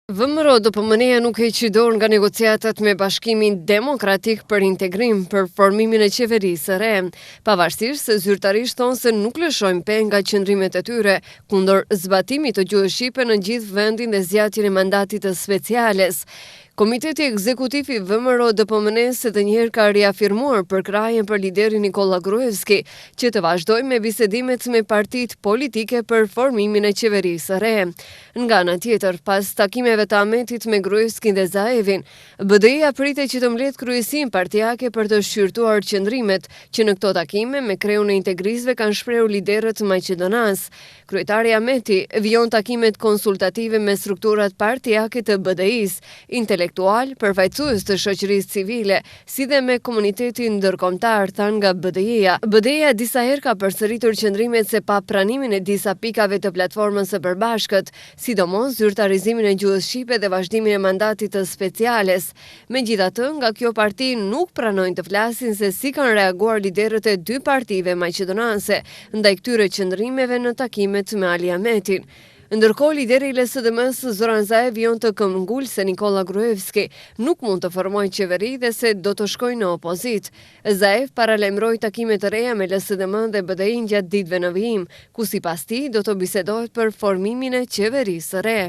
VMRO-DPMNE-ja nuk heq dorë nga negociatat me Bashkimin Demokratik për Integrim për formimin e qeverisë së re, pavarësisht se zyrtarisht thonë se nuk lëshojnë pe nga qëndrimet e tyre kundër zbatimit të gjuhës shqipe në gjithë vendin dhe zgjatjen e mandatit të Speciales. Komiteti Ekzekutiv i VMRO-DPMNE-së edhe njëherë ka riafirmuar përkrahjen për liderin Nikolla Gruevski, që të vazhdojë me bisedimet me partitë politike për formimin e qeverisë së re. Nga ana tjetër, pas takimeve të Ahmetit me Gruevskin dhe Zaevin, BDI-ja pritet që të mbledhë kryesinë partiake për të shqyrtuar qëndrimet që në këto takime me kreun e integristëve kanë shprehur liderët maqedonas. Kryetari Ahmeti vijon takimet konsultative me strukturat partiake të BDI-së, intelektualë, përfaqësues të shoqërisë civile, si dhe me komunitetin ndërkombëtar, thanë nga BDI-ja. BDI-ja disa herë ka përsëritur qëndrimet se pa pranimin e disa pikave të platformës së përbashkët, sidomos zyrtarizimin e gjuhës shqipe dhe vazhdimin e mandatit të Speciales, Megjithatë, nga kjo parti nuk pranojnë të flasin se si kanë reaguar liderët e dy partive maqedonase ndaj këtyre qëndrimeve në takimet me Ali Ahmetin. Ndërkohë, lideri i LSDM-së, Zoran Zaev vijon të këmbëngulë se Nikolla Gruevski nuk mund të formojë qeveri dhe se do të shkojë në opozitë. Zaev paralajmëroi takime të reja me LSDM dhe BDI-në gjatë ditëve në vijim, ku sipas tij do të bisedohet për formimin e qeverisë së re.